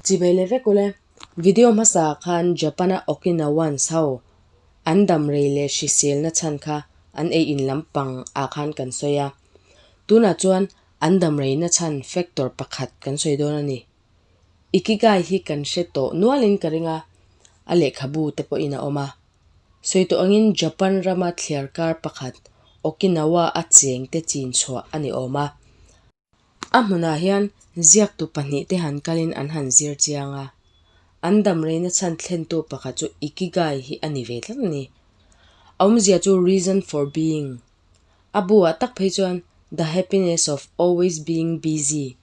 Chibai leh vek ule. Video hmasa ah khan Japan-a Okinawans ho an damrei leh hriselna chhan kha an ei in lampang ah khan kan sawi a. Tunah chuan an damreina chhan factor pakhat kan sawi dawn a ni. Ikigai hi kan hre tawh nualin ka ring a, a lehkhabu te pawhin a awm a. Sawi tawh angin Japan rama thliarkar pakhat Okinawa a chengte chin chhuah a ni awm a. A hmunah hian ziaktu pahnihte han kalin an han zir chiang a, an damreina chhan thlentu pakhat chu Ikigai hi a ni ve tlat a ni. A awmzia chu Reason for Being. A bu-ah tak phei chuan The Happiness of Always Being Busy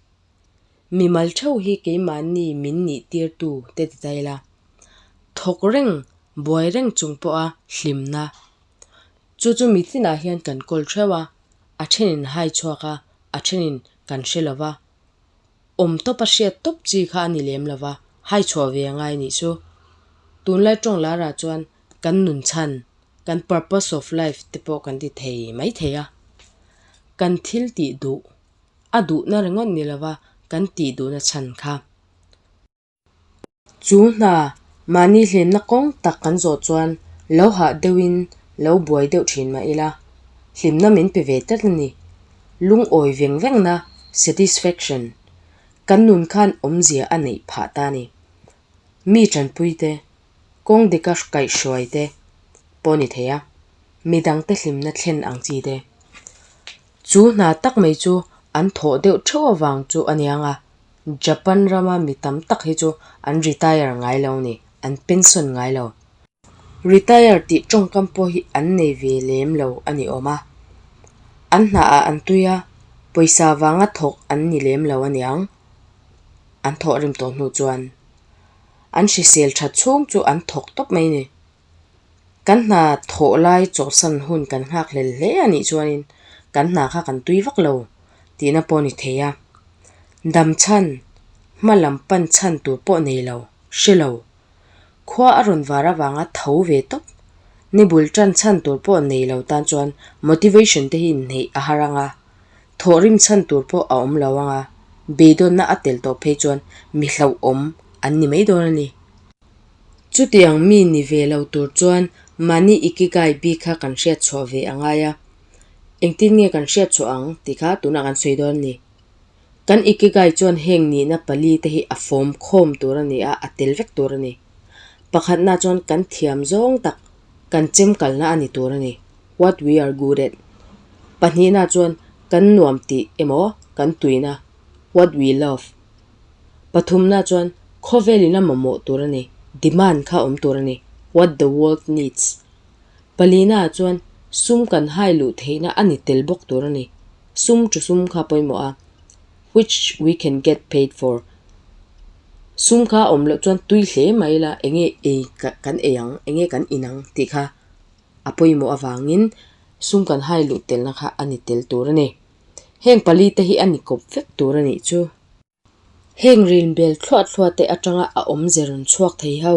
Mimal theuh hi keimahni min nih tirtu te ti ta ila, thawk reng, buai reng chung pawha hlimna. Chu chu mitinah hian kan kawl theuh a, a thenin hai chhuak a, a thenin kan hre lo va. Awm tawp a hriat tawp chi kha a ni lem lo va, hai chhuah ve a ngai nih chu. Tunlai tawng larah chuan kan nun chhan, kan purpose of life te pawh kan ti thei mai thei a. Kan thil tih duh A duhna ringawt ni lova kan tih duhna chhan kha. Chu hna mahni hlimna kawng tak kan zawh chuan lo hah deuhin lo buai deuh thin mah ila, hlimna min pe ve tlat a ni. Lungawi veng vengna, satisfaction, kan nun khan awmzia a neih phah ta a ni. Mi tanpuite, kawng dika kaihhruaite pawh ni thei a, midangte hlimna thlen ang chi te. Chu hna tak mai chu an thawh deuh theuh avang chu a niang a, Japan rama mi tam tak hi chu an retire ngai lo a ni, an pension ngai lo. Retire tih tawngkam pawh hi an nei ve lem lo a ni awm a, an hnaah an tui a, pawisa vanga thawk an ni lem lo a niang, an thawh rem tawh hnu chuan an hrisel that chhung chu an thawk tawp mai a ni. Kan hna thawh lai chawhsan hun kan nghak hlel hle a nih chuanin kan hna kha kan tui vak lo tihna pawh a ni thei a. Dam chhan, hma lam pan chhan tur pawh nei lo, hre lo. Khua a rawn var avanga tho ve tawp. Ni bul tan chhan tur pawh nei lo tan chuan motivation te hi inhneih a har ang a, thawhrim chhan tur pawh a awm lo ang a, beidawnna a tel tawh phei chuan mi hlauhawm an ni mai dawn a ni. Chutiang mi ni ve lo tur chuan mahni ikigai bik kha kan hriat chhuah ve a ngai a, engtin nge kan hriat chhuah ang tih kha tunah kan sawi dawn a ni. Kan ikigai chuan heng nihna pali te hi a fawm khawm tur a ni a, a tel vek tur a ni. Pakhatna chuan kan thiam zawng tak kan chem kalna a ni tur a ni, what we are good at. Pahnihna chuan kan nuam tih emaw kan tuina, what we love. Pathumna chuan khawvelin a mamawh tur a ni, demand kha awm tur a ni, what the world needs. Palina chuan sum kan hai luh theihna a ni tel bawk tur a ni, sum chu sum kha pawimawh a, which we can get paid for. Sum kha awm loh chuan tui hle mai la enge ei kan ei ang, enge kan in ang tih kha a pawimawh avangin sum kan hai luh telna kha a ni tel tur a ni. Heng pali te hi a ni kawp vek tur a nih chu. Heng rinbel thluah thluah te atanga a awmze rawn chhuak thei ho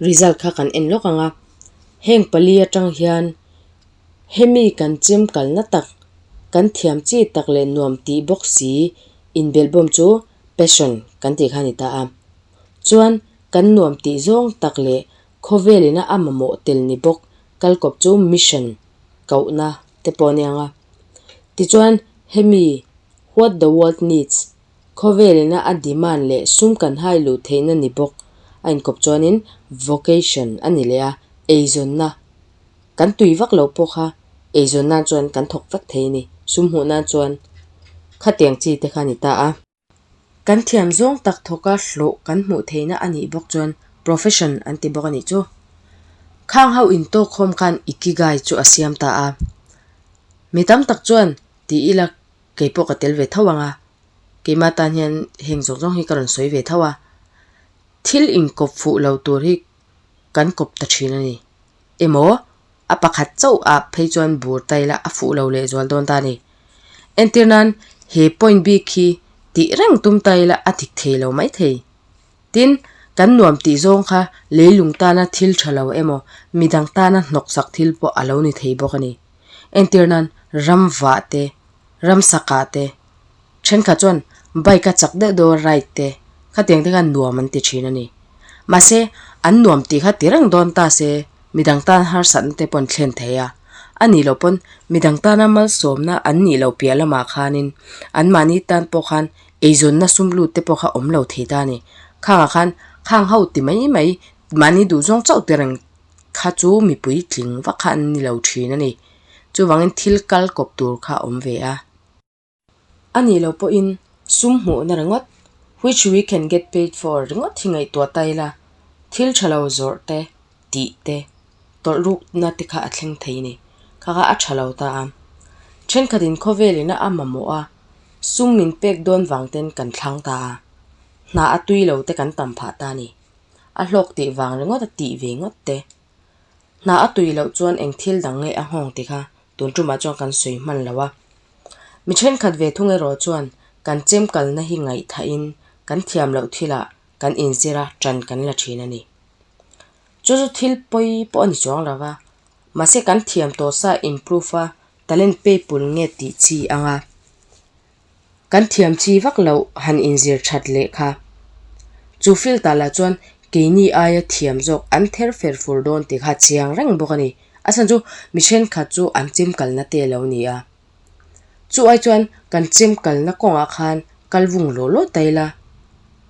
result kha kan en lawk ang a. Heng pali atang hian hemi kan chem kalna tak, kan thiam chi tak leh nuam tih bawk si inbelhbawm chu passion kan tih kha a ni ta a. Chuan kan nuam tih zawng tak leh khawvelina a mamawh tel ni bawk kalkawp chu mission kohna te pawh a ni ang a. Tichuan hemi What the world needs, khawvelina a demand leh sum kan hai luh theihna ni bawk a inkawp chuanin vocation a ni leh a, eizawnna kan tui vak loh pawh kha eizawn nan chuan kan thawk vek thei a ni, sum hmuh nan chuan khatiang chi te kha a ni ta a. Kan thiam zawng tak thawka hlawh kan hmuh theihna a nih bawk chuan profession an ti bawk a nih chu. Khang ho intawkkhawm khan ikigai chu a siam ta a. Mi tam tak chuan ti ila kei pawh ka tel ve tho ang a, keimah tan hian heng zawng zawng hi ka rawn sawi ve tho a, thil inkawp fuh lo tur hi kan kawp ta thin a ni. Emaw a pakhat chauh ah phei chuan bur ta ila a fuh lo leh zual dawn ta a ni. Entir nan he point bik hi tih reng tum ta ila a dik thei lo mai thei. Tin, kan nuam tih zawng kha leilung tana thil tha lo emaw midang tana hnawksak thil pawh a lo ni thei bawk a ni. Entir nan ram vah te, ram sakah te, thenkhat chuan bike a chak deuh deuh a ride te, Khatiang te khan nuam an ti thin a ni. Mahse, an nuam tih kha ti reng dawn ta se, midang tan harsatna te pawh an thlen thei a. A nih loh pawn midang tana malsawmna an nih loh piah lamah khanin anmahni tan pawh khan eizawnna sum lut te pawh kha awm lo thei ta a ni. Khangah khan khang ho ti mai mai mahni duhzawng chauh ti reng kha chu mipui tling vak kha an ni lo thin a ni. Chuvangin thil kal kawp tur kha a awm ve a. A nih loh pawhin sum hmuhna ringawt, which we can get paid for, ringawt hi ngaihtuah ta ila, thil tha lo zawrh te, tih te, tawlh rukna te kha a thleng thei a ni. Kha kha a tha lo ta a. Thenkhatin khawvelin a mamawh a, sum min pek dawn vang ten kan thlang ta a. Hna a tui lo te kan tam phah ta a ni. A hlawk tih vang ringawt a tih ve ngawt te. Hna a tui loh chuan eng thil dang nge a nghawng ti kha tun tumah chuan kan sawi hman lo a. Mi thenkhat ve thung erawh chuan kan chem kalna hi ngaihthahin kan thiam loh thilah kan inzir a tan kan la thin a ni. Chu chu thil pawi pawh a ni chuang lo va, mahse kan thiam tawh sa improve a talent pay pul nge tih chi ang a. Kan thiam chi vak loh han inzir that leh kha. Chu field ah lah chuan keini aia thiam zawk an ther fer fur dawn tih kha chiang reng bawk a ni. A chhan chu mi thenkhat chu an chim kalna te a lo ni a. Chu ai chuan kan chim kalna kawngah khan kal vung law law ta ila,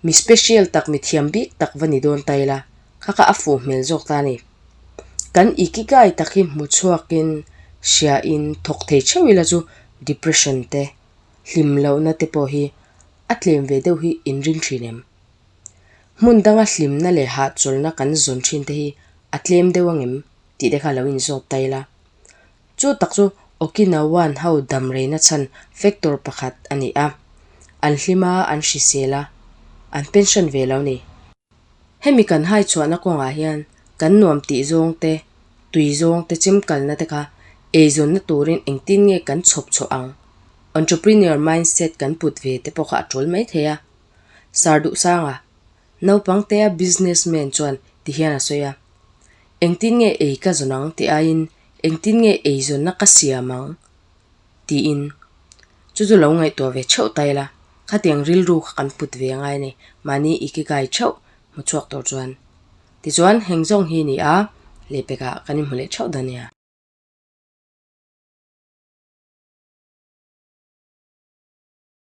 mi special tak mi thiam bik tak va ni dawn ta ila, kha kha a fuh hmel zawk ta a ni. Kan ikigai tak hi hmu chhuakin hriain thawk thei theuh ila chu depression te, hlim lohna te pawh hi a tlem ve deuh hi inring thin em? Hmun danga hlimna leh hahchawlhna kan zawn thin te hi a tlem deuh angem tih te kha lo inzawt ta ila. Chu tak chu Okinawan ho damreina chhan factor pakhat a ni a, an hlim a, an hrisel a, an pension ve lo ni. Hemi kan hai chhuahna kawngah hian kan nuam tih zawng te, tui zawng te chem kalna te kha eizawnna turin engtin nge kan chhawp chhuah ang? Entrepreneur mindset kan put ve te pawh kha a tul mai thei a. Sir Duhsanga, naupang tea businessman chuan ti hian a sawi a, Engtin nge ei ka zawn ang tih aiin engtin nge eizawnna ka siam ang? tiin chu chu lo ngaihtuah ve theuh ta ila, khatiang rilru kha kan put ve angai a ni, mahni ikigai theuh hmu chhuak tur chuan. Tichuan heng zawng hi a ni a, lehpekah kan inhmu leh theuh dawn nia.